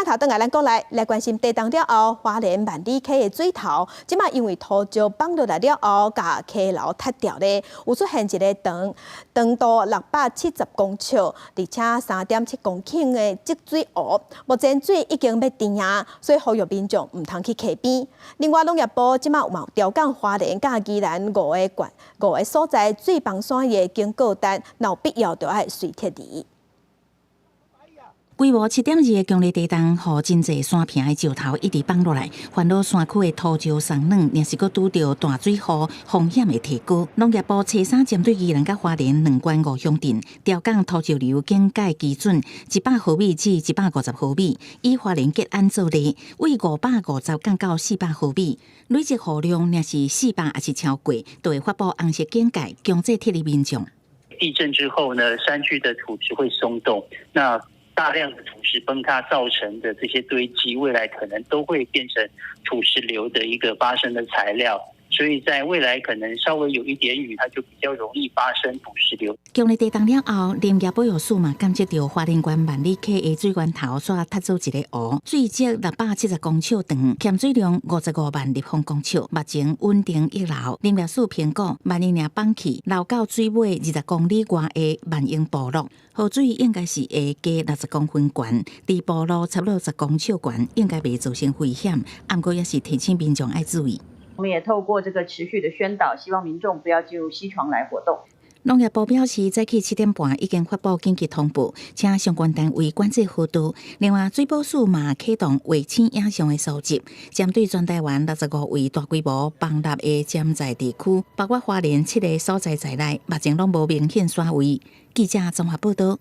轉頭轉來咱國內來關心地動了後，花蓮萬里溪的水頭，這馬因為土石崩落來了後，共溪流塌掉咧，有出現一個長長度670公尺，而且3.7公頃的積水湖，目前水已經欲甜啊，所以呼籲民眾毋通去溪邊。另外，農業部這馬有調降花蓮佮宜蘭五个縣五个所在水崩山的警告單，若有必要就愛隨撤離。規模7.2的強烈地動，予真濟山坪的石頭一直崩落來，煩惱山區的土石鬆軟，若是閣拄著大水雨，風險會提高。農業部初三針對宜蘭佮花蓮兩縣五鄉鎮，調降土石流警戒基準100毫米至150毫米，以花蓮吉安做例，為550降到400毫米，累積雨量若是400抑是超過，就會發布紅色警戒，強制撤離民眾。地震之後呢，山區的土質會鬆動，那大量的土石崩塌造成的這些堆積，未來可能都會變成土石流的一個發生的材料，所以在未來可能稍微有一點雨，它就比較容易發生土石流。強烈地動了後，林業保育署嘛監測著花蓮縣萬里溪的水源頭煞塌做一个湖，水質670公尺長，蓄水量55萬立方公尺，目前穩定溢流。林業署評估，萬一若放棄流到水尾20公里外的萬英部落，河水應該是會加60公分懸，佇部落差不多10公尺懸，應該袂造成危險。毋過也是提醒民眾愛注意。我們也透過這個持續的宣導，希望民眾不要進入溪床來活動。農業部表示，早起7點半已經發布緊急通報，請相關單位管制河道。另外，水保署嘛啟動衛星影像的搜集，針對全台灣65位大規模崩塌的潛在地區，包括花蓮七个所在在內，目前攏無明顯損毀。記者綜合報道。